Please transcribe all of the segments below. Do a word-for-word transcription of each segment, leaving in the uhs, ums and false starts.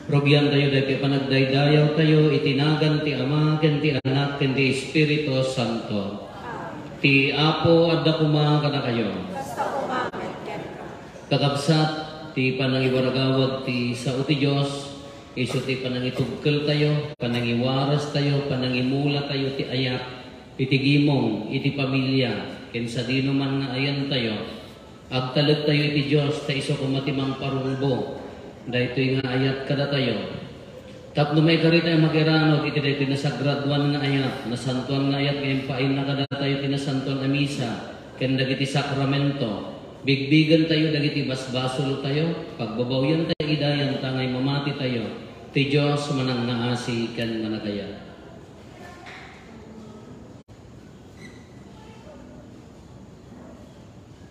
Rugiantayo daytoy panagdaydayawtayo iti nagan ti Ama, ken ti Anak, ken ti Espiritu Santo. Ti Apo adda koma kadakayo. Kakabsat, ti panangiwaragawag ti sao ti Dios, isu ti panangitugkeltayo, panangiwarastayo, panangimulatayo ti ayat iti gimong, iti pamilia, ken sadino man nga ayantayo. Agtalektayo iti Dios, ta isu koma ti mangparungbo daytoy nga ayat kadatayo. Tapno maikaritayo a makiranud iti daytoy nasagradoan nga ayat, nasantoan nga ayat nga impaayna kadatayo ti Nasantoan a Misa ken dagiti sakramento, bigbigentayo dagiti basbasoltayo, pagbabawientayo ida yantangay mamatitayo, ti Dios manangngaasi ken managayat.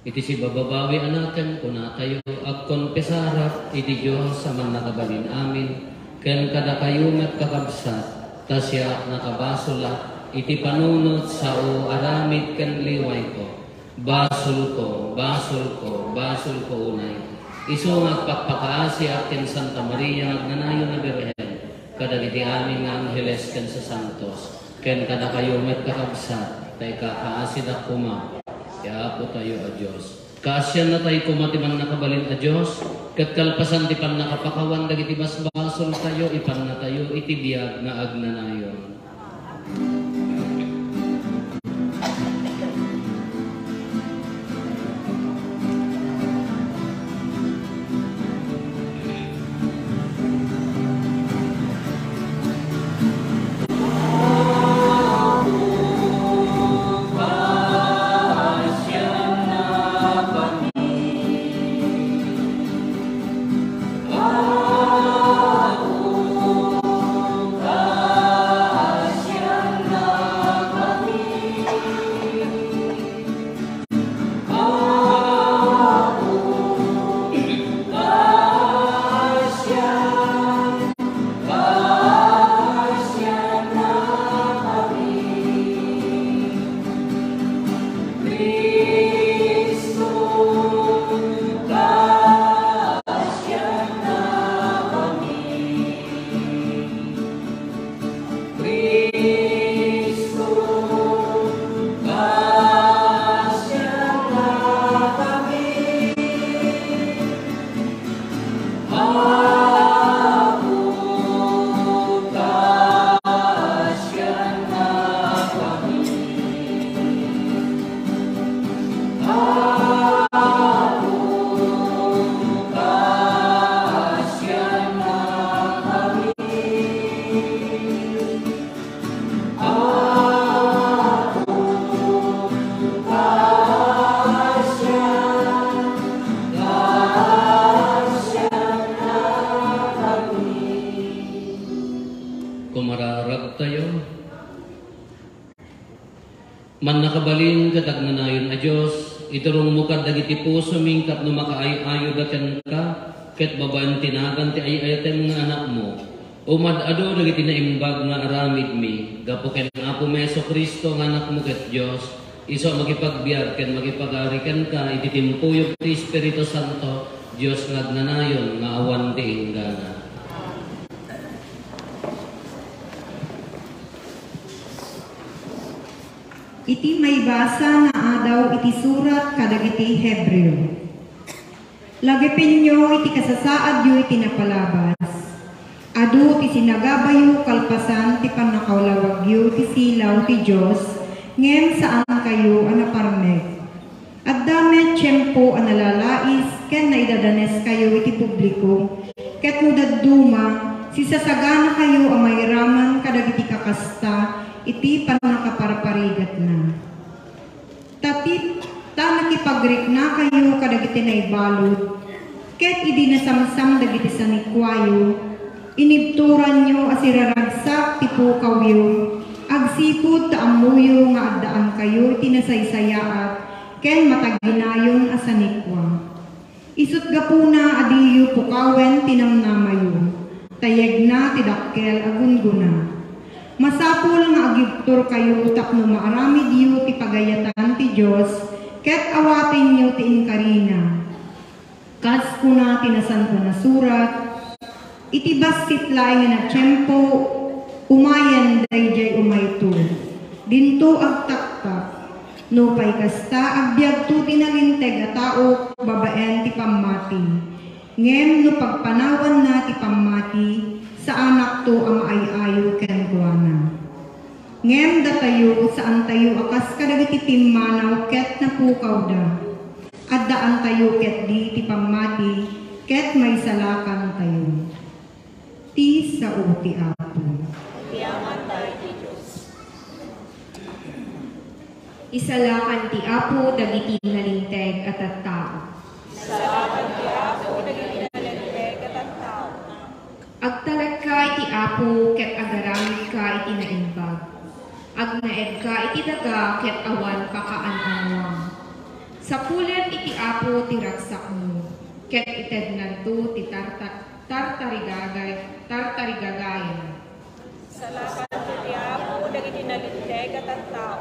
Iti sibababawi a nakem, kunatayo, agkonpesarak iti Dios a Mannakabalin-amin, ken kadakayo met, kakabsat, ta siak nakabasolak iti panunot, sao, aramid, ken liwayko. Basolko, basolko, basolko unay. Isu nga agpakpakaasiak ken Santa Maria nga agnanayon a Birhen, kadagiti amin nga angheles ken sasantos, ken kadakayo met, kakabsat, ta ikakaasidak koma ti Apotayo a Dios. Kaasiannatayo koma ti Mannakabalin a Dios, ket kalpasan ti pannakapakawan dagiti basbasoltayo, ipannatayo iti biag nga agnanayon. Kumararagtayo. Mannakabalin ket agnanayon a Dios, iturongmo kadagiti pusomi tapno makaay-ayoda kenka, ket babaen ti nagan ti ay-ayatem nga Anakmo, umad-adu dagiti naimbag nga aramidmi, gapu ken Apomi Jesu-Cristo nga Anakmo ket Dios, isu a makipagbiag ken makipagari kenka iti timpuyog ti Espiritu Santo, Dios nga agnanayon nga awan ti inggana. Iti maibasa nga adaw iti surat kadagiti Hebreo. Lagipenyo iti kasasaadyo iti napalabas. Adu ti sinagabayo kalpasan ti pannakaulawagyo ti silaw ti Dios, ngem saankayo a naparmek. Adda met tiempo a nalalais ken naidadaneskayo iti publiko, ket no dadduma, sisasaganakayo a mairaman kadagiti kakasta iti pannakaparparigatna. Ta ti, ta nakipagriknakayo kadagiti naibalud, ket idi nasamsam dagiti sanikuayo, inibturanyo a siraragsak ti pukawyo, agsipud ta ammoyo nga addaankayo iti nasaysayaat ken mataginayon a sanikua. Isut' gapuna a diyo pukawen ti namnamayo, ta yegna ti dakkel a gunggona. Masapul nga agibturkayo tapno maaramidyo ti pagayatan ti Dios ket awatenyo ti inkarina. Kas kuna ti Nasantoan a Surat, Iti bassit laeng a tiempo, umayen daydiay umayto. Dinto agtaktak. Nupay kasta, agbiagto ti nalinteg a tao babaen ti pammati. Ngem no pagpanawanna ti pammati, saanakto a maay-ayo kenkuana. Ngem datayo, saantayo a kas kadagiti pimmanaw ket napukawda. Addaantayo ketdi ti pammati ket maisalakantayo. Ti sao ti Apo. Ti Ama, ti Dios. Isalakan ti Apo dagiti nalinteg a tattao. Isalakan ti Apo dagiti nalinteg a tattao. Agtalekka iti Apo ket agaramidka iti naimbag. Agnaedka iti daga ket awan pakaan-anoam. Sapulem iti Apo ti ragsakmo, ket itednanto ti tarta-, tartarigagay-, tartarigagayam. Salakan ti Apo dagiti nalinteg a tattao.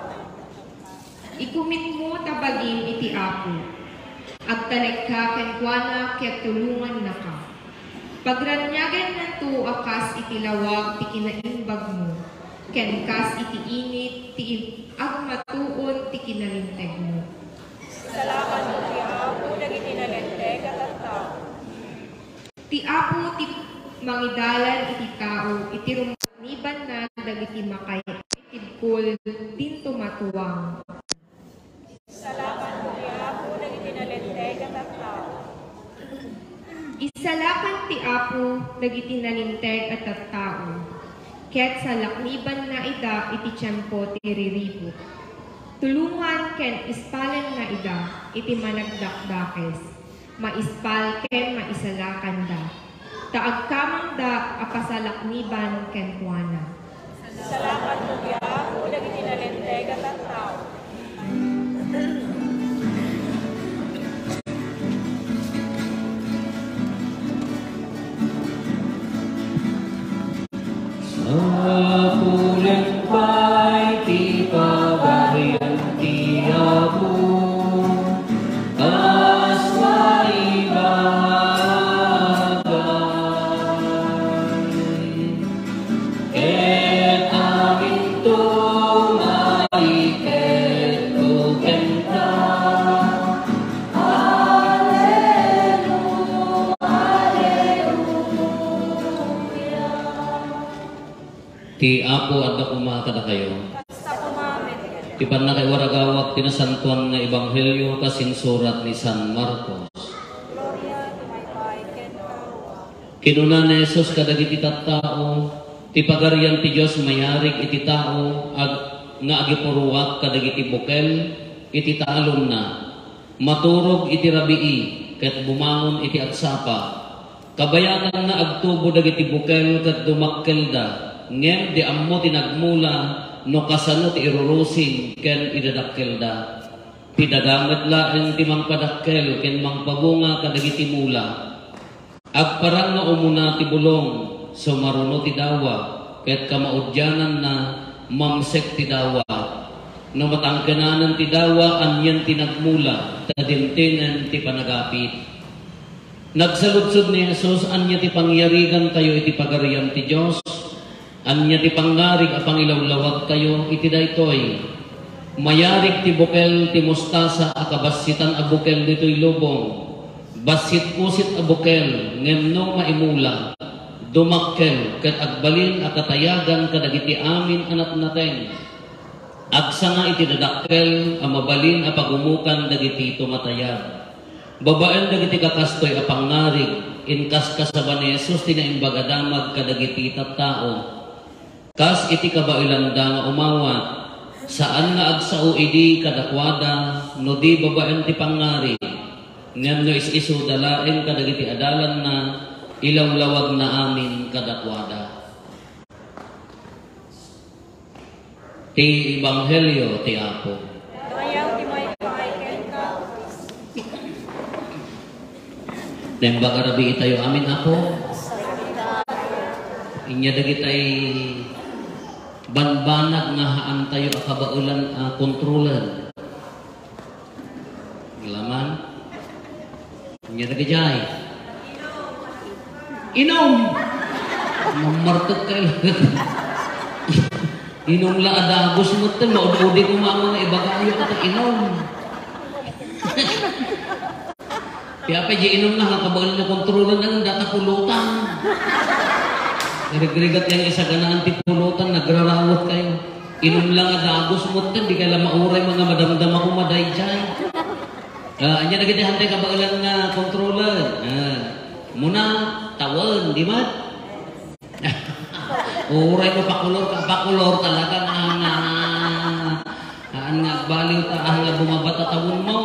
Ikumitmo ta bagim iti Apo. Agtalekka kenkuana ket tulongannaka. Pagraniagennanto a kas iti lawag ti kinaimbagmo, ken kas iti init ti im-, agmatuon ti kinalintegmo. Salakan ti Apo dagiti nalinteg a tattao. Ti Apo ti mangidalan iti tao iti rumaknibanna dagiti makaipitibkol dinto matuang. Salakan ti Apo dagiti nalinteg a tattao. Isalakan ti Apo dagiti nalinteg a tattao, ket salaknibanna ida iti tiempo ti riribuk. Tulongan ken ispalenna ida iti managdakdakes. Maispal ken maisalakanda, ta agkamangda a pasalakniban kenkuana. Salakan ti Apo dagiti nalinteg a tattao. Sapulem pay ti Pagarian ti Apo, kas maibagay. Ket aminto maiketto kenka. Alleluia, alleluia. Ti Apo adda koma kadakayo. Kasta koma met. Ti pannakaiwaragawak ti nasantoan nga ebanghelio kas insurat ni San Marcos. Gloria ti maipay kenka. Kinuna ni Jesus kadagiti tattao, "Ti Pagarian ti Dios mayarig iti tao ag-, nga agipuruak kadagiti bukel iti talonna." Maturog iti rabii ket bumangon iti agsapa. Kabayatanna, agtubo dagiti bukel ket dumakkelda, ngem di ammo ti nagmula no kasano ti irurusing ken idadakkelda. Ti daga met laeng ti mangpadakkel ken mangpabunga kadagiti mula. Agparang nga umuna ti bulong, sumaruno ti dawa, ket kamaudiananna, mamsek ti dawa. No matangkenanen ti dawa, anian ti nagmula, ta dimtingen ti panagapit. Nagsaludsod ni Jesus, "Ania ti pangyarigantayo iti Pagarian ti Dios? Ania ti pangngarig a pangilawlawagtayo iti daytoy? Mayarig ti bukel ti mostasa a kabassitan a bukel ditoy lubong. Bassit-pusit a bukel, ngem no maimula, dumakkel ket agbalin a katayagan kadagiti amin a natnateng. Agsanga iti dadakkel a mabalin a pagumokan dagiti tumatayab." Babaen dagiti kakastoy a pangngarig, inkaskasaba ni Jesus ti Naimbag a Damag kadagiti tattao. Kas iti kabaelanda nga umawat, saan nga agsao idi kadakuada no di babaen ti pangngarig, ngem no is-isuda laeng kadagiti adalanna, ilawlawagna amin kadakuada. Ti Ebanghelio ti Apo. Kayat ti maipay kenka. Naimbag a rabii tayo amin, Apo. Inya dagitay banbanag nga haantayo a kabaelan a kontrolan. Laman. Inya dagijay. Inom. Mammartek kayo. Inum la a dagus metten, maud-udi ko mamang ibagayo ta inum. Kaya pa di inum na, kabael na kontrolan na, data pulutan. Rigrigat kayo, isaganaan ti pulutan, nagrarawat kayo. Inum la nga dagus metten, di kayo la mauray, mga madamdama ko madayjay. Ah, anya dagiti hantay kabaelan nga kontrolan. Ah, muna, tawen, di mat? Uray no pakulor ka, pakulor talaga nga, nga, haan nga agbaliw ta, haan nga bumabata tawenmo.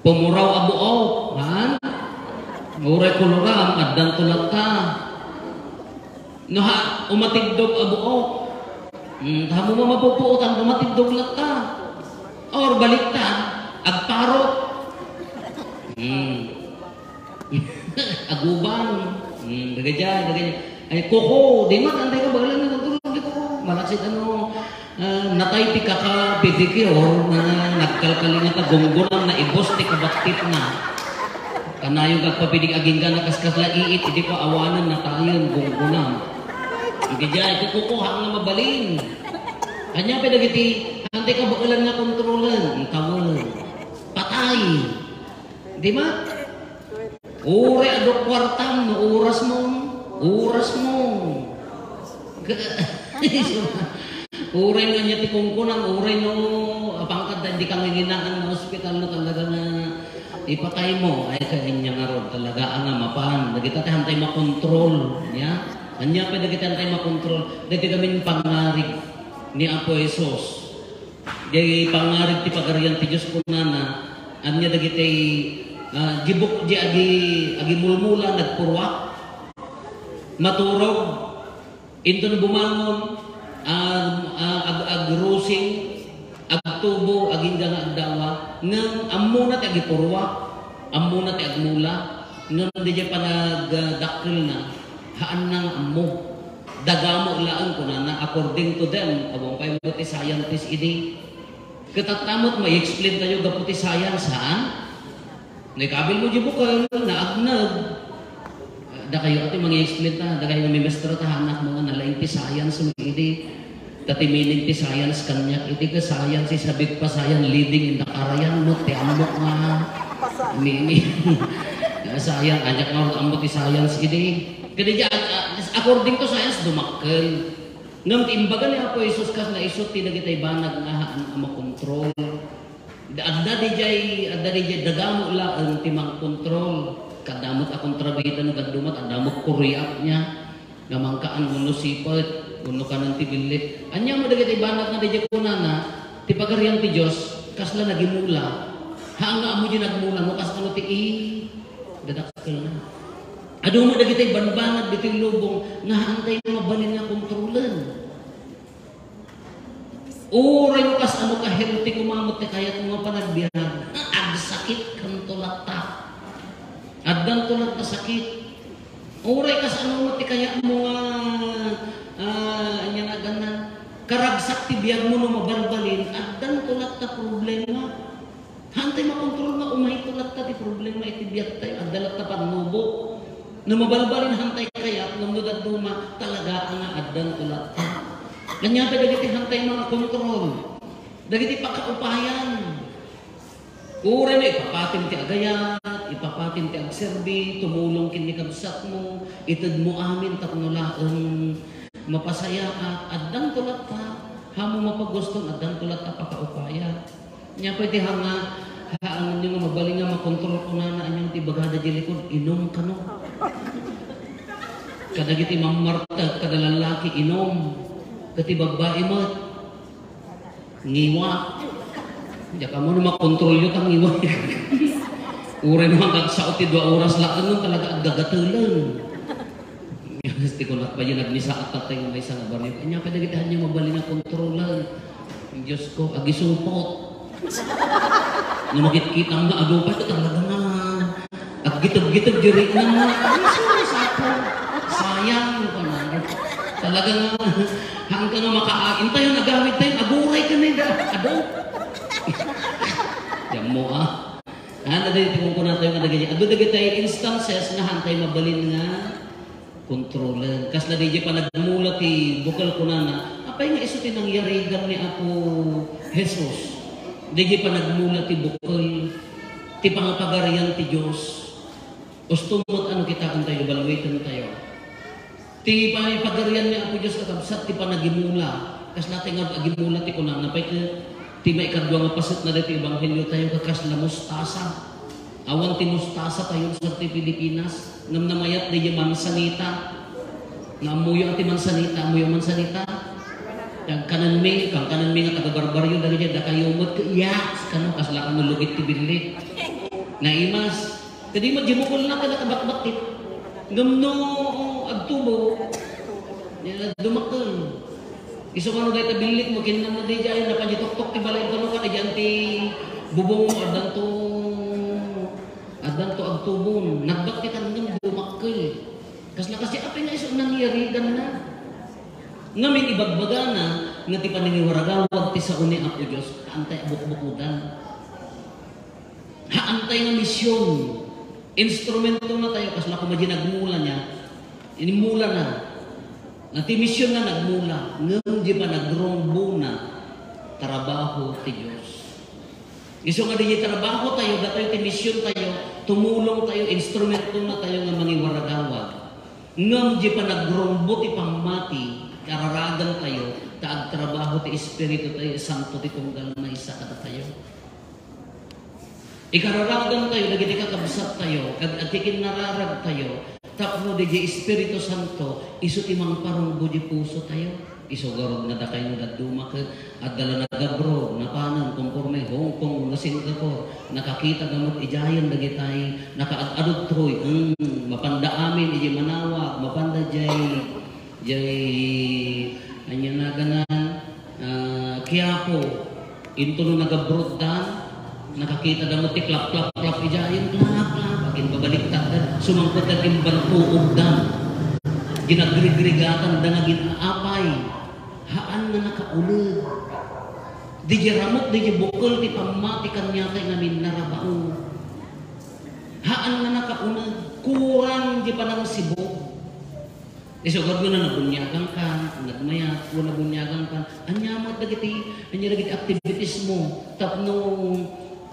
Pumuraw a buok, haan? Uray koloram, addan to latta. No ha, umatiddog a buok. Hmm, ta mo mapupuotan, umatiddog latta. Or baliktad, agparot. Hmm. Aguban. Hmm, dagajay, dagajay. Ay, kuko, di man, antay kabaelan nga nagtulog di kuko. Malaksid ano, ah, natay ti kaka, pedicure, na nagkalkalingat a gunggunam, naibos ti kabattit na. Kanayon agpapidig agingga na kaskasla iit, idi ko awanen, natayen, gunggunam. Dagajay, ti kuko, haan nga mabalin. Anya pa dagiti, antay kabaelan nga kontrolen, tawen. Patay. Di ba? Uray adu kuartam, no oras mo, oras mo. Uray no anya ti kungkunam, uray no, apangkad, di ka nginginaan nga ospital no talaga nga ipatay mo. Ay, kanya nga rod, talaga nga mapan. Dagita ti hantay makontrol, ya? Anya pa dagita hantay makontrol? Dagita gamin pangarig ni Apo Jesus. Di pangarig ti Pagarian ti Dios kunana, ania dagiti, ah, di buk-, di agi-, agimulmula, nagpurruak, maturog, inton bumangon, ah, ah, ag-, agrusing, agtubo, agingga nga agdawa, ngem ammona ti agipurruak, ammona ti agmula, ngem diay panagdakkelna, haanna nga ammo. Dagamo laeng, kunana, according to them, awan pay met ti scientist idi. Ket atta met, ma-explain tayo gapu ti science, haan? Naikabil mo di bukel, naagneg. Dakayo, ati, mangi-explain ta, dakayo nga mimestra ta, hanak mo nga nalaing ti science mo idi. Ta ti meaning ti science kaniak, idi ka science, is a big pa science, living in the karayan mo, ti ammok nga meaning. Science, aniak nga ammo ti science idi. Kadi di, a-, a-, according to science, dumakkel. Ngem ti imbaga ni Apo Jesus kas naisut ti dagitay banag nga haan a makontrol. Da-, adda dijay, adda dijay dagamo laeng ti mangkontrol. Kadamot a kontrabida no dadduma, adda met kuriak niya. Nga mangkaan wenno sipet, wenno kanen ti billit. Ania met dagitay banag nga dijay kunana, ti Pagarian ti Dios, kasla nagimula. Haan nga ammo di nagmula, no kasano ti i-, dadakkelna. Adu met dagitay banbanag ditoy lubong nga haantay mabalin nga kontrolen. Uray no kasano ka healthy koma met ti kayatmo nga panagbiag, agsakitkanto latta. Addanto latta sakit. Uray kasano met ti kayatmo nga, ah, ania nga aganna, karagsak ti biagmo no mabalbalin, addanto latta problema. Haantay makontrol nga umayto latta ti problema iti biagtayo. Adda latta pannubo. No mabalbalin haantay kayat, ngem no dadduma, talaga nga addanto latta. Ania pay dagiti haantay mangakontrol? Dagiti pakaupayan. Uray no ipapatim ti agayat, ipapatim ti agserbi, tumulong ken ni kabsatmo, itedmo amin tapno laeng mapasayaat, addanto latta, haanmo mapaguston, addanto latta pakaupayan. Nia pay ti hanga, haanenyo nga mabalin nga makontrol kunana, anian ti bagada di likod, inum kano. Kadagiti mammartek, kada lallaki, inum. Ket ti babbai met, ngiwa. Diak ammo no makontrolyo ta ngiwa. Uray no agsaot ti dua oras laeng, talaga aggagatelen. Ti kunak pay, nagmisaat tattay nga maysa nga barrio. Ania pay dagiti haanyo mabalin nga kontrolan? Diyos ko, agisupot. No makitkitam nga adu pay, talaga nga aggiteb-giteb di rikna nga. Ay, sus, apo. Sayang, no, kanang. Talaga nga, haanka nga makain tayo, nagawid tayo, aguray ka na, adu. Diak ammo, ah. Haan, adu, ti kunkuna tayo nga dagiti, adu dagiti instances nga haantay mabalin nga kontrolen. Kasla diay panagmula ti bukel kunana, apay nga isu ti nangyarigan ni Apo Jesus? Diay panagmula ti bukel, ti pangapagarian ti Dios. Usto met ano kitaentayo, balwetentayo. Ti pangipagarian ni Apo Dios, kakabsat, ti panagimula. Kasla ti nga agimula ti kunana, pay ket ti maikadua nga paset na ditoy ebanghelio tayo, ket kasla mustasa. Awan ti mustasa tayo sa ti Pilipinas, ngem namayat diay mansanita. Nga ammoyo a ti mansanita, ammoyo mansanita? Kangkananmi, kangkananmi nga taga-Barbarrio, dagiti dakayo met, ket iya, kano, kasla kano lugit ti billit. Naimas, kadi met di mo kulla ka nakabatbatit. Ngem no agtubo, ya, dumakkel. Isu kano dayta billit mo, kinnam na diay, napan di tuktok ti balay kano, kadi diyan ti bubong mo, addanto, addanto agtubon. Nagbattitan ngem dumakkel. Kasla kasi, apay nga isu nangyarigan na. Ngamin ibagbagana nga ti panangiwaragawag ti sao ni Apo Dios, haantay a bukbukodan. Haantay nga mision. Instrumento na tayo, kasla koma di nagmula niya. Inimmula na. Nga ti mision na nagmula, ngem di panagrumbona, trabaho ti Dios. Isu nga diay trabaho tayo, datoy ti mision tayo, tumulong tayo, instrumento na tayo nga mangiwaragawag. Ngem di panagrumbo ti pammati, kararagan tayo, ta agtrabaho ti Espiritu tayo, Santo ti tunggal maysa kadatayo. Ikararagan tayo, dagiti kakabsat tayo, kag agikinnararag tayo, tapno diay Espiritu Santo, isu ti mangparungbo di puso tayo. Isu garud nga dakay no dadduma ket adda la nagabroad, napanen, konforme, Hong Kong, wenno Singapore, nakakita da met idiayen dagitay nakaad-adtoy, mm, mapanda amin iti manawag, mapanda jay, jay, ania naganan, ah, Quiapo, into no nagabroad da, nakakita da met ti klap, klap, klap, idiayen, klap, klap, agin babaliktad da, sumangpet da, agin bantuog da. Ginagrigrigatan da nga gin-aapay. Haan nga nakauneg. Diay ramut, diay bukel ti pammati kaniatayo ngamin narabao. Haan nga nakauneg, kurang diay panangsibug. Isugad mo na nabuniagan ka, nagmayat, o nabuniagan ka. Ania met dagiti, ania dagiti activities mo, tapno,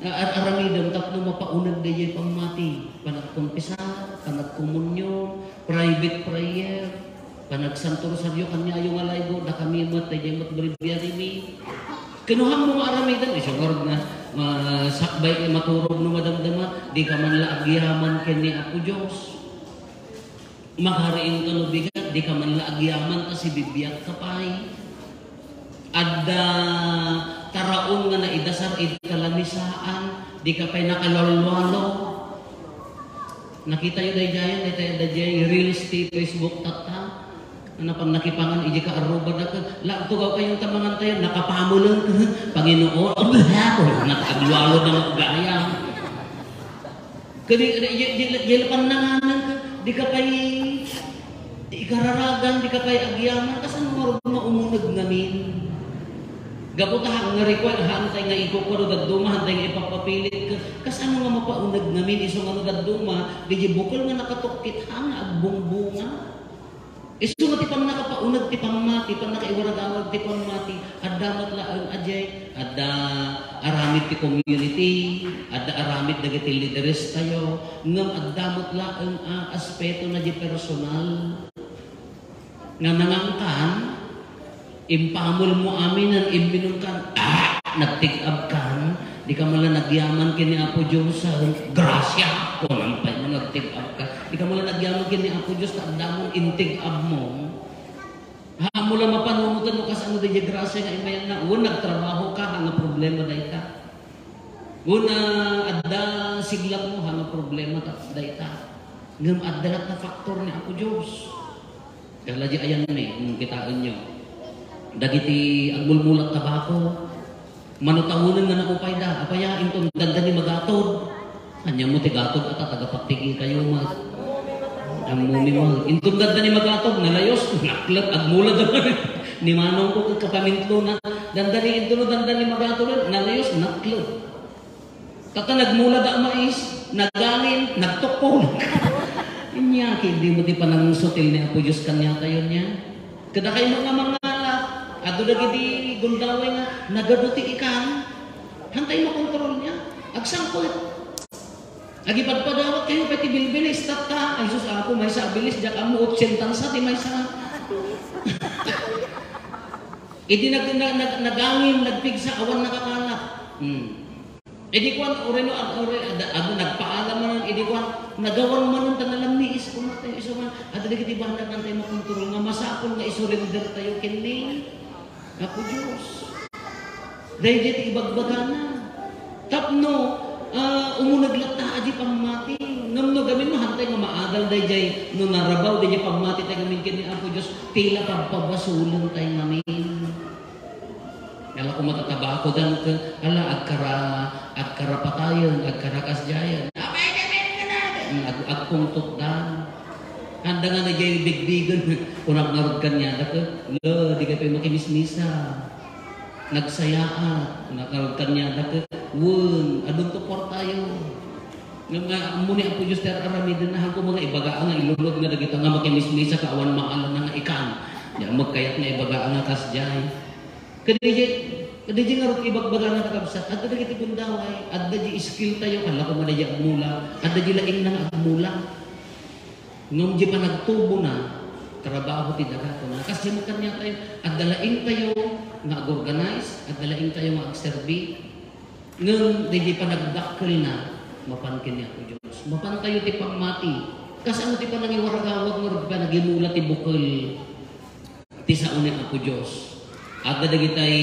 ah, ar-, aramidem, tapno mapauneg diay pammati. Panagkonfesar, panagkomunion, private prayer. Panagsanto Rosario, kaniayo nga laygo, dakami met, daydiay met breviary mi. Ken no haanmo nga aramiden, isu ngarud nga, ah, sakbay nga maturog no madamdama, dika man la agyaman ken ni Apo Dios. Makariingka no bigat, dika man la agyaman ta sibibiagka pay. Adda taraon nga naidasar iti kalamisaan, dika pay nakalualualo. Nakitayo daydiayen, daydiay, daydiay reels ti Facebook tatta. Napan nakipangan idiay kaarrubada ket, "La, agtugawkayo ta mangantayo, nakapamulen." Panginoon, nakalualualo na gayam. Kadi, di, di, di, di, pannanganan ka, dika pay ikararagan, dika pay agyaman, kasano nga umuneg ngamin? Gapu ta haan nga require, haantay nga ikukuaro dadduma, haantay nga ipapapilit ka, kasano nga mapauneg ngamin, isu nga no dadduma, diay bukel nga nakatukkit, haan nga agbungbunga. Isu nga ti pannakapauneg ti pammati, pannakaiwaragawag ti pammati, adda met laeng a diay, adda aramid ti community, adda aramid dagiti leaders tayo, ngem adda met laeng a aspeto na di personal. Nga nangankan, impamulmo aminen, imminumkan, ah, nagtig-abkan, dika man la nagyaman ken ni Apo Dios, ah, grasia, kunam pay nga nagtig-abka. Dika man la nagyaman ken ni Apo Dios, ta adda met intig-abmo. Haanmo la mapanunoten no kasano daydiay grasia nga imayanna. Wen, nagtrabaho ka, haan nga problema dayta. Wen, adda siglapmo, haan nga problema ta-, dayta. Ngem adda latta factor ni Apo Dios. Kasla di ayanmi, mm, kitaenyo. Dagiti agmulmulat tabako, mano taonen nga naupayda, apay a, inton dandani magatod. Ania mo ti gatod, ata, tagapagtigi kayo, ma-, ammomi mo. Inton dandani magatod, nalayos, naklep, agmula da man. Ni manong ko, ket kapamintlona, dandani, inton dandani magatod, nalayos, naklep. Tatta nagmula da mais, nagalin, nagtukpon. Ania, ket dimo ti panangsutil ni Apo Dios kaniatayo nia? Kadakayo nga mangalap, adu dagiti gundaway nga nagadu ti ikan, hantay makontrol nia. Agsangpet. Agipadpadawat kayo pay ti bilbilis, tatta. Ay, sus, Apo, maysa a bilis, diak ammo, otsenta sa ti maysa. Idi nag-, nag-, nag-, nagangin, nagpigsa, awan nakakalap. Hmm. Idi kuan, ureno, ag-, ure-, ad-, adu, nagpaalam manen, idi kuan, nagawan manen ta nalamniis, kumat tayo, isu man, adu dagiti banag, hantay makontrol, nga masapul nga isurrender tayo, kenni Apo Dios. Daydiay ti ibagbagana. Tapno, ah, umuneg latta a di pammati. Ngem no gamin no, hantay nga maadal daydiay, no narabaw daydiay pammati tayo ngamin kenni Apo Dios, tila pagpabasolen tayo ngamin. Ala, koma ta tabako dan ket, ala, agkara-, agkarapatayen, agkarakasdiayen. Apay, apay, apay, apay. Ag-, agpungtotdan. Handa nga na jay bigbigen. Kunak ngarud kaniada ket, "Lo, di kayo pay makimismisa. Nagsayaat." Kunak ngarud kaniada ket, "Wen, adunto kuartayo." Nga, nga, ammo ni Apo Dios ti ar-aramiden na, hangko mga ibaga nga ilunod nga dagita nga makimismisa ka awan maala na nga ikan. Di, magkayat nga ibaga nga kasdiay. Kadaydiay, kadaydiay ngarud ibagbagana, kakabsat, adda dagiti gundaway, adda di skill tayo, kala ko man daydiay agmula, adda di laing na nga agmula. Ngem di panagtubona, trabaho ti daga, kuna. Kas di mo kaniatayo, adda laing tayo nga ag-organize, adda laing tayo nga agserbi. Ngem daydiay panagdakkelna, mapan ken ni Apo Dios. Mapan tayo ti pammati. Kasano ti panangiwaragawag ngarud panagimula ti bukel? Ti sao ni Apo Dios. Adda dagitay,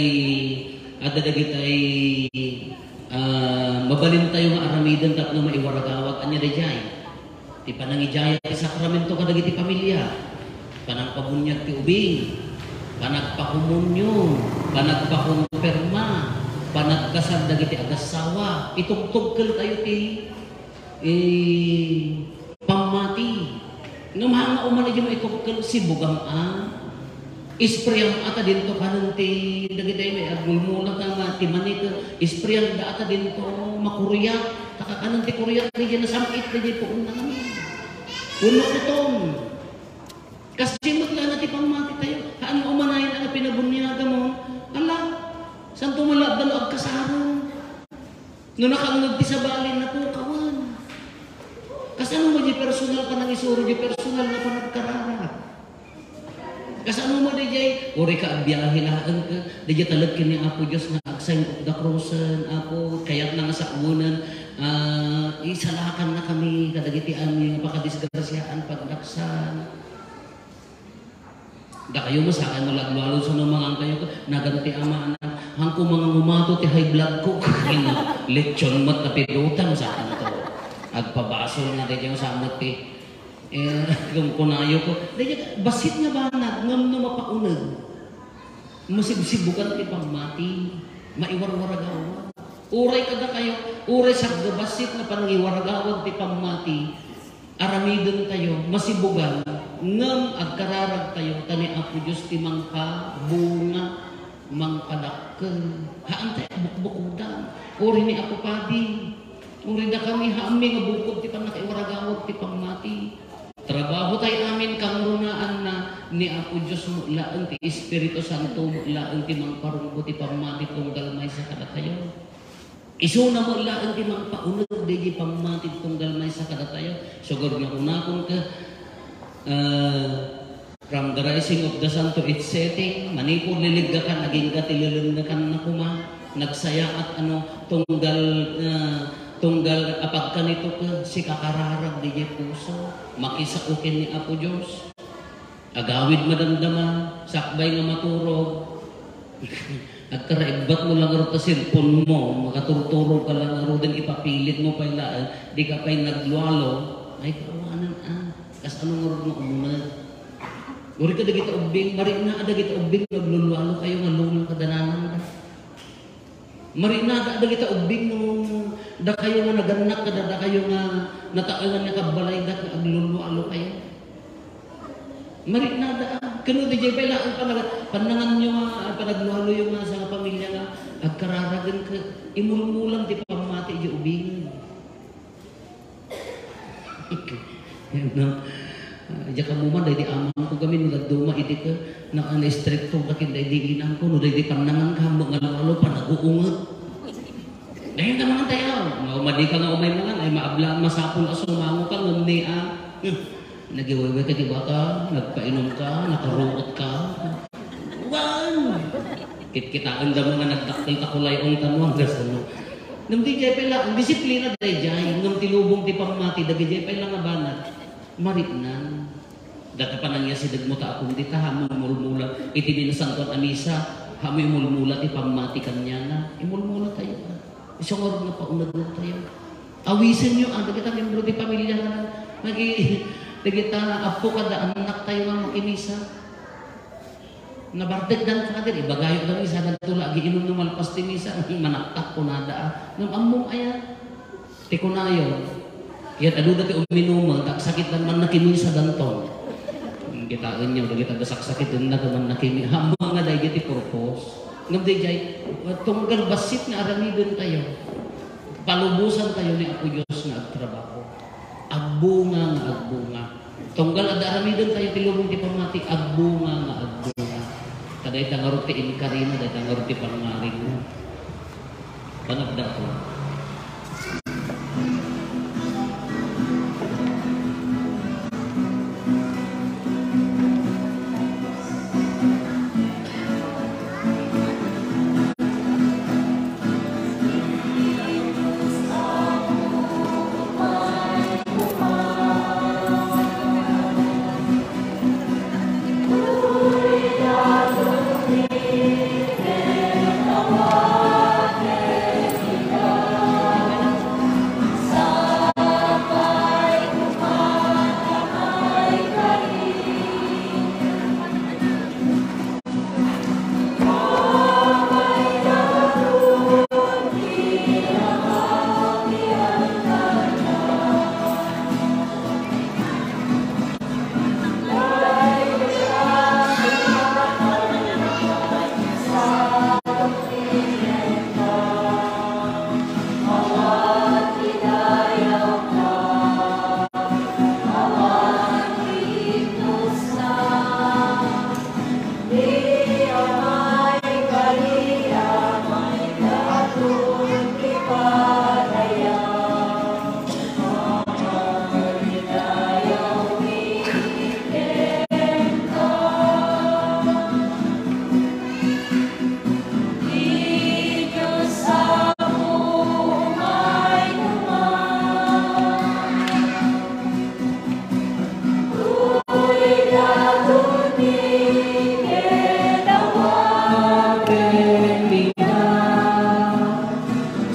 adda dagitay, ah, mabalintayo nga aramiden tapno maiwaragawag. Ania daydiay? Ti panangijayat ti sakramento kadagiti pamilia, panangpabuniag ti ubing, panagpakomunion, panagpakonfirma, panagkasar dagiti agassawa. Itugtugkeltayo ti eh, pammati. Ngem haan nga umali di maitugkel, sibugam a. Isprayam a ta dinto kanen ti dagiti may agmulmula ka nga ti manik, isprayam da a ta dinto makuriat. Ta kakanen ti kuriat, di di nasam-it, di di puon na kami. Wenno kutom. Kas di met la na ti pammati tayo. Haan nga umanayan a pinabuniaga mo. Ala, santo malabdan o agkasaro. No nakangngeg ti sabali, napukawan. Kasano mo di personal panangisuro, di personal nga panagkararag? Kasano mo di jay, uri ka agbiahe laeng ka, di jay talek ken ni Apo Dios nga ag-sign of the cross, Apo, kayat na nga saonen, ah, isalakan na kami, kadagiti amin nga pakadisgrasiaan, pagdaksan. Dakayo mo, sakay mo laglualo, so no mangan kayo, nagan ti ama, anak, hangko mangangumato ti high blood ko. Ay, na, lechon met, napidutan, saan to. Agpabasol na, di kayo, saan met ti, eh, kung kunayo ko. Di, bassit nga banag, ngam no mapauneg. Masibsibukan ti pammati, maiwarwaragawag. Uray kada kayo, uray sagga bassit nga panangiwaragawag ti pammati. Aramiden tayo, masibugan, ngem agkararag tayo, ta ni Apo Dios ti mangpabunga, mangpadakkel. Haan tayo bukbukodan. Uri ni Apo Padi, uri da kami, haanmi nga bukod ti pannakaiwaragawag ti pammati. Trabaho tayo amin, kangrunaan na ni Apo Dios mo laeng ti Espiritu Santo mo laeng ti mangparunggo ti pammati tunggal maysa kadatayo. Isuna met laeng ti mangpauneg daydi pammati tunggal maysa kadatayo. Sugod nga kunakon ka, ah, from the rising of the sun to its setting, manipud liliggakan, agingga ti lelengnekan na koma, nagsayaat, ano, tunggal, ah, tunggal apagkanito ka, sika kararag daydi puso, makisao ken ni Apo Dios. Agawid madamdama, sakbay nga maturog. Agkaraibbat mo lang ta cellphone mo, makaturturog ka lang ngaruden, ipapilit mo pay laeng, di ka pay naglualo, ay, kaawanan, ah, kas ano ngarud nga umuneg. Uri ka dagita ubbing, marikna a dagita ubbing, naglulualo kayo nga lulang kadananan ka. Marinada dagita ubbing no dakayo nga nagannak, kada dakayo nga nataengan nga kabbalayda nga aglulualo kayo. Marinada, ah. Kano di jay pay laeng panag-, pannanganyo nga, ah, panaglualoyo nga sa nga pamilya nga agkararagen ka, imulmulam ti pammati di ubbing. Yan, no? Ah, diak ammo man, daydi amangko gamin, no dadduma, idi ka, na, na-stricto ka ken daydi inangko, no daydi pannangan ka, hammo nga alu-alu, panaguunget. Dayta mangan tayo. No, madi ka nga umay mangan, ay maabla, masapul a sumango ka, ngem ni, ah, hmm, nagiwewe ka ti baka, nagpainom ka, nakaruot ka. Wan! Kitkitaen da mo nga nagdakkel ta kulayong tanwang, kasano? Ngem di jay pay la, ang disiplina dayjay, ngem ti lubong ti pammati, dagijay pay la nga banat. Mariknan. Data panangyasideg mo ta apong dita, hammo imulmula iti di nasantoan a misa, hammo imulmula ti pammati kaniana. Imulmula tayo. Isu ngarud nga paunegnek tayo. Awisenyo, ah, dagita membro ti pamilya nga nagi-, dagita appo kada annak tayo nga makimisa. Nabartekdan, Father, ibagayo kami, sadanto la agiinum no malpas ti misa, manaktak kunada, ah. Ngem ammom aya? Ti kunayo, ket adu dagiti uminum, ta agsakitdan, mannakimisa danton. Kitaenyo, dagiti adda saksakiten na, mannakimi-, ammom nga daydi ti purpose. Ngem dayjay, tunggal bassit nga aramiden tayo. Palubosan tayo ni Apo Dios nga agtrabaho. Agbunga nga agbunga. Tunggal adda aramiden tayo ti lubong ti pammati, agbunga nga agbunga. Ta dayta ngarud ti inkarina, dayta ngarud ti pangngarig mo. Panagdakkel.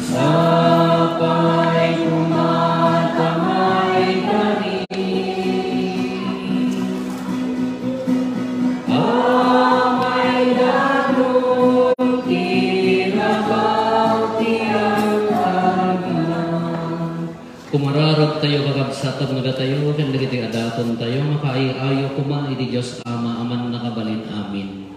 Sapay koma ta maikari. Amay danum ti rabaw ti agtagna. Kumararag tayo, kakabsat, tapno datayo ken dagiti adatontayo makaay-ayo koma iti Dios Ama a Mannakabalin. Amen.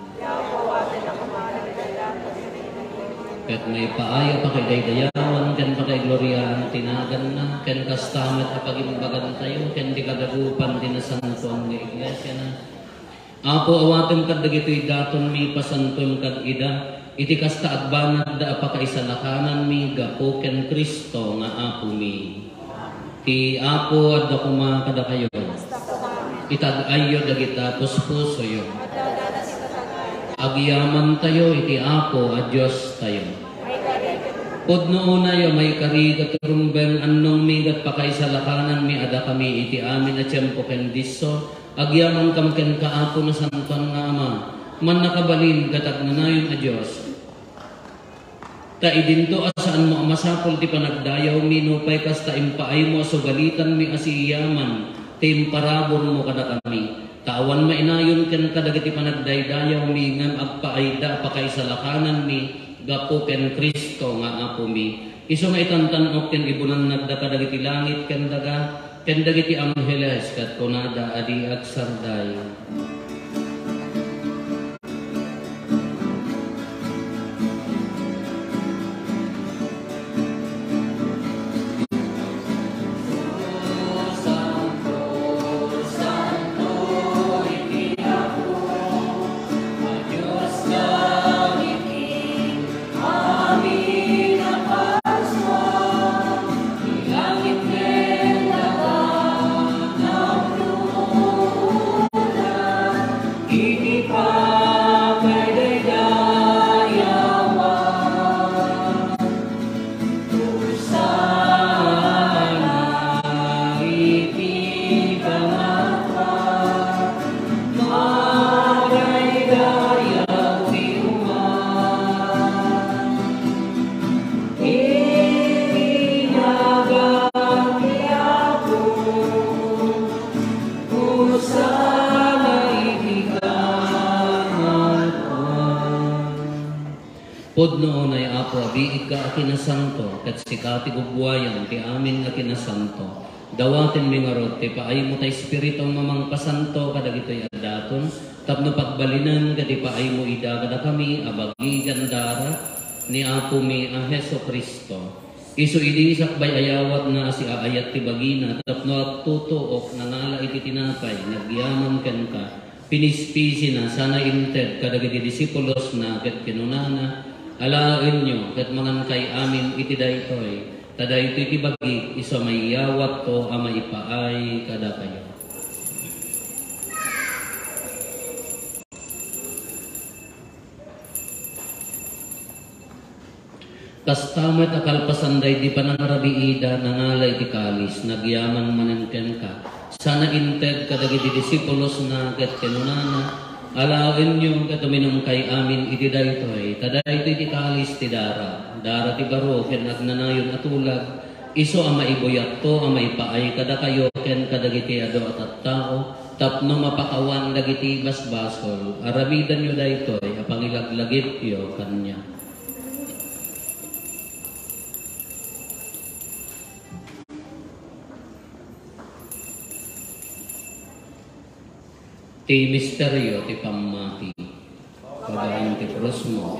Ket maipaay a pakaidaydayawan ken pakaigloriaan ti naganna, ken kasta met a pagimbagantayo ken ti kadagupan ti nasantoan nga iglesiana. Apo, awatem kad dagitoy datonmi, pasantoem kad ida, iti kasta agbanagda a pakaisalakananmi gapu ken Cristo nga Apomi. Ti Apo adda koma kadakayo. Itag-ayyo dagita puspusoyo. Agyamantayo iti Apo a Diostayo. Pudno unay a maikari ket rumbeng, annongmi ket pakaisalakananmi a dakami iti amin a tiempo ken disso, agyamankam kenka, Apo, Nasantoan nga Ama, Mannakabalin ket Agnanayon a Dios. Ta idinto a saanmo a masapul ti panagdayawmi, nupay kasta, impaaymo a sugalitanmi a siiyaman ti imparaburmo kadakami. Ta awan mainayon kenka dagiti panagdaydayawmi, ngem agpaayda a pakaisalakananmi gapu ken Cristo nga Apomi. Isu nga itantan-ok ken ibunannagda kadagiti langit ken daga, ken dagiti angheles, ket kunada a di agsarday. Pudno unay, Apo, a biigka a kinasanto, ket sika ti gubbuayan ti amin a kinasanto. Dawatenmi ngarud ti paaymo ta Espiritu a mangpasanto kadagitoy a daton, tapno pagbalinen ket ipaaymo ida kadakami a bagi ken dara ni Apomi a Jesu-Cristo. Isu idi sakbay a yawatna a siaayat ti bagina tapno agtutuok, nangala iti tinapay, nagyaman kenka, pinispisina sana inted kadagiti disipulosna ket kinunana, "Alaenyo ket mangankay amin iti daytoy, ta daytoy ti bagik isu a maiyawatko a maipaay kadakayo." Kasta met a kalpasan daydi panangarabiida, nangala iti kalis, nagyaman manen kenka, sana inted kadagiti disipulosna ket kinunana, "Alaenyo ket uminumkay amin iti daytoy, ta daytoy ti kalis ti dara, dara ti baro ken agnanayon a tulag, isu a maibuyatko a maipaay kadakayo ken kadagiti adu a tattao, tapno mapakawan dagiti basbasol. Aramidenyo daytoy a pangilaglagipyo kaniak." Ti misterio ti pammati. Babaen ti krusmo.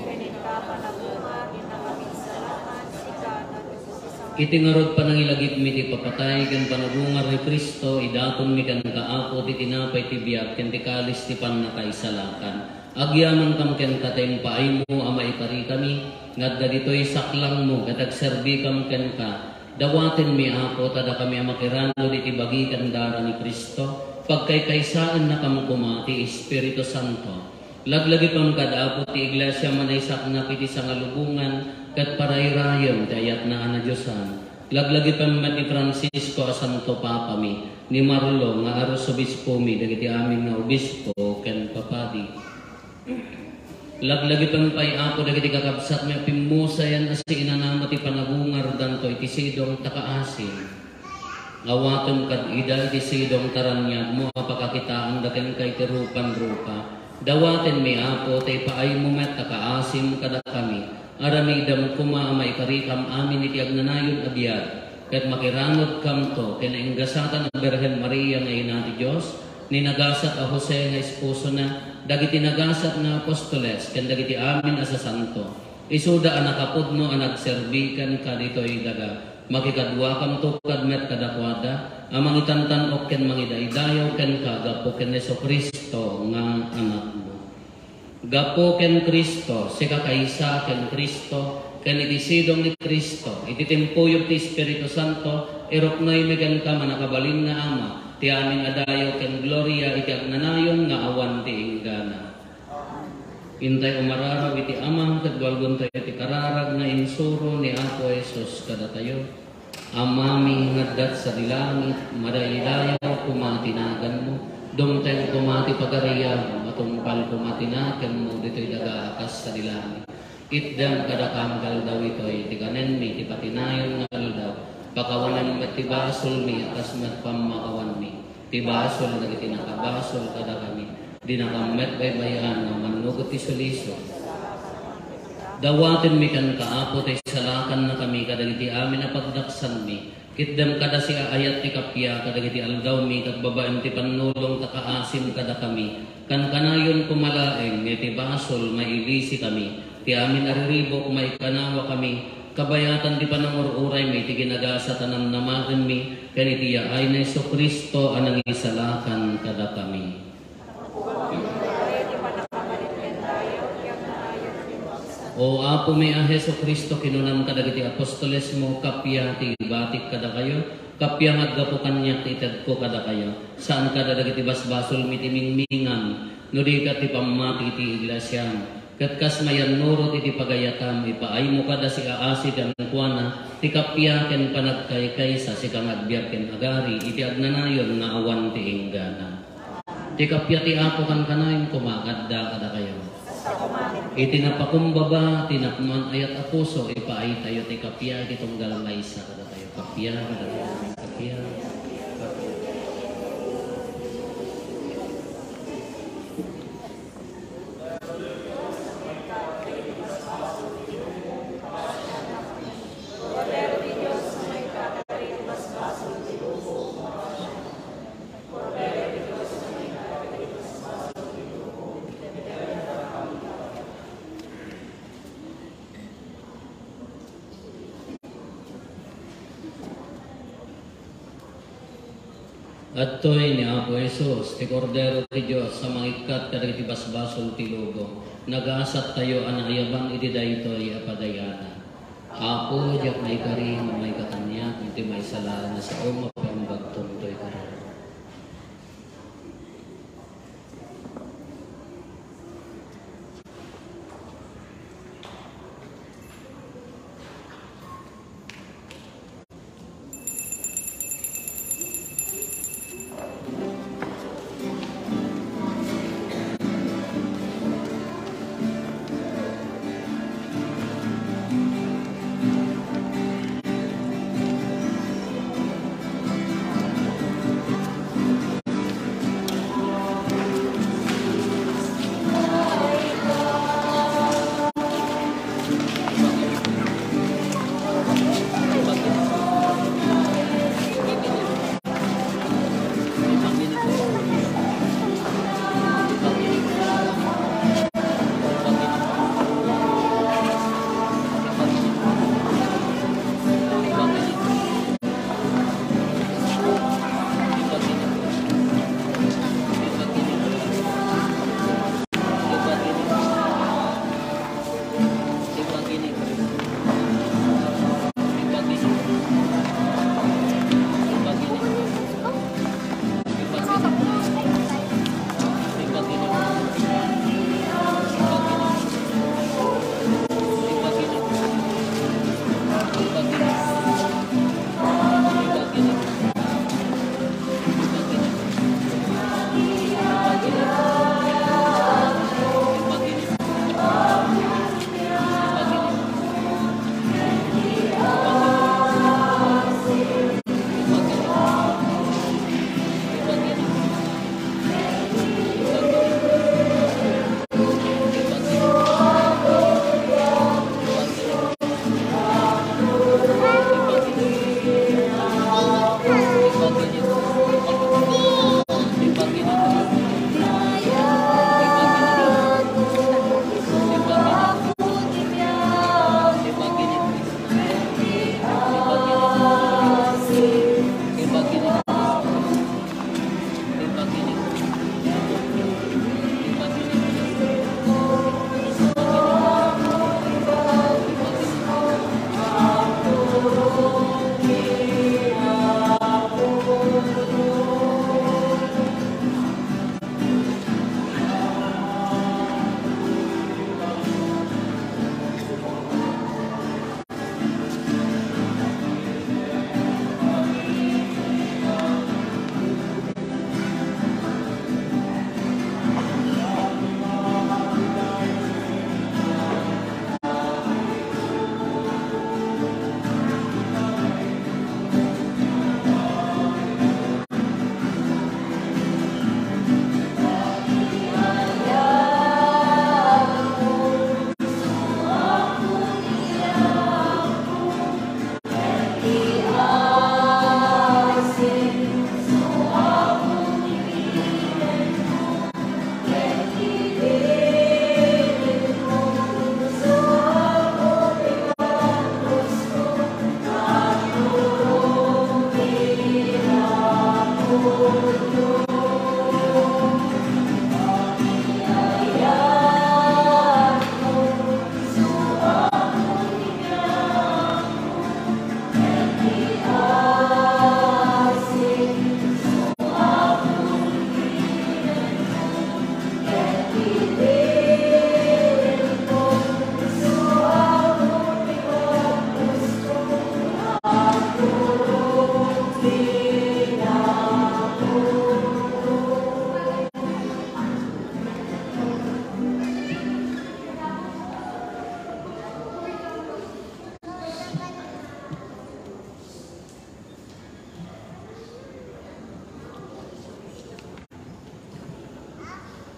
Iti ngarud panangilagipmi ti ipapatay ken panagungar ni Cristo, idatonmi kenka, Apo, ti tinapay ti biag ken ti kalis ti pannakaisalakan. Agyamankam kenka ta impaaymo a maikarikami nga adda ditoy saklangmo ket agserbikam kenka. Dawatenmi, Apo, ta dakami a makiranod iti bagi ken dara ni Cristo, pagkaykaysaennakam koma ti Espiritu Santo. Laglagipem kad, Apo, ti Iglesia a manaysaknap iti sangalubongan ket parayrayem ti ayatna a nadiosan. Laglagipem met ni Francisco a Santo Papami, ni Marlo nga Arsobispomi, dagiti amin nga obispo ken papadi. Laglagipem pay, Apo, dagiti kakabsatmi a pimmusayan a siinanama ti panagungardanto iti sidong ta kaasim. Awatem kad ida iti sidong ta raniagmo a pakakitaanda kenka iti rupan-rupa. Dawatenmi, Apo, ta ipaaymo met a kaasim kadakami. Aramidem koma a maikarikam amin iti agnanayon a biag, ket makiranodkamto ken nainggasatan a Birhen Maria nga Ina ti Dios, ni nagasat a Jose nga esposona, dagiti nagasat nga apostoles, ken dagiti amin a sasanto. Isuda a nakapudno a nagserbi kenka ditoy daga. Makikaduakamto kad met kadakuada a mangitantan-ok ken mangidaydayaw kenka gapu ken Jesu-Cristo nga Anakmo. Gapu ken Cristo, sika kaysa ken Cristo, ken iti sidong ni Cristo, iti timpuyog ti Espiritu Santo, iruknoymi kenka, mannakabalin nga Ama, ti amin a dayaw ken gloria iti agnanayon nga awan ti inggana. Intay umararaw iti Ama, ket dualgontayo ti kararag nga insuro ni Apo Jesus kadatayo. Amami nga adda sadi langit, madaydayaw koma ti naganmo, dumteng koma ti pagariam, matungpal koma ti nakemmo ditoy daga a kas sadi langit. Itdem kadakam nga aldaw itoy ti kanenmi ti patinayon nga aldaw, pakawanem met ti basolmi a kas met pammakawanmi ti basol dagiti nakabasol kadakami. Dinakam met baybay-an nga umannurot ti sulisog. Dawatenmi kenka, Apo, ta isalakannakami kadagiti amin a pagdaksanmi. Itdem kada siaayat ti kappia kadagiti aldawmi ket babaen ti pannulong ta kaasim kadakami. Kankanayon koma laeng nga iti basol mailisikami. Ti amin a riribuk maikanawakami, kabayatan ti panangur-uraymi iti ginagasat a namnamaenmi ken iti yaay ni Jesu-Cristo a nangisalakan kadakami. O Apomi a Jesu-Cristo, kinunam kadagiti apostolesmo, "Kappia ti ibatik kadakayo, kappia nga aggapu kaniak ti itedko kadakayo." Saan kada dagiti basbasolmi ti mingmingan, no di ket ti pammati iti iglesiam. Ket kas mayannurot iti pagayatam, ipaaymo kada siaasi kenkuana ti kappia ken panagkaykaysa, sika nga agbiag ken agari iti agnanayon nga awan ti inggana. Ti kappia ti Apo kankanayon koma adda kadakayo. Iti napakumbaba ti napnoan ayat a puso, ipaaytayo ti kappia iti tunggal maysa kadatayo. Kappia kadatayo. Kappia. Kappia. Adtoy ni Apo Jesus, ti Kordero ti Dios a mangikkat kadagiti basbasol ti lubong. Nagasattayo a naayaban iti daytoy a pagayana. Apo, diak maikari nga maikakaniak iti maisalakan a saom a paimbagtom toy kari.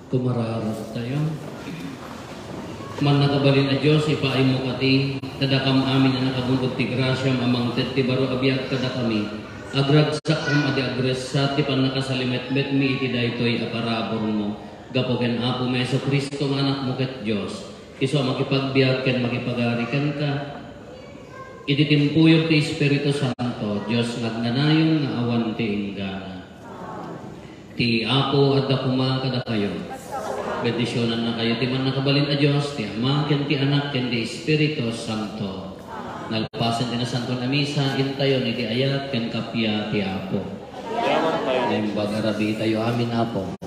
Kumararag tayo. Mannakabalin a Dios, ipaaymo kadi kadakam amin a nakabun-od ti grasiam a mangted ti baro a biag kadakami. Agragsakam a di agressat ti pannakasalimetmetmi iti daytoy a paraburmo. Gapu ken Apomi Jesu-Cristo nga Anakmo ket Dios, isu a makipagbiag ken makipagari kenka iti timpuyog ti Espiritu Santo, Dios nga agnanayon nga awan ti inggana. Ti Apo adda koma kadakayo. Bendisionannakayo ti Mannakabalin a Dios, ti Ama, ken ti Anak, ken ti Espiritu Santo. Nalpasen ti Nasantoan a Misa, intayon iti ayat ken kappia ti Apo. Naimbag a rabii tayo amin, Apo.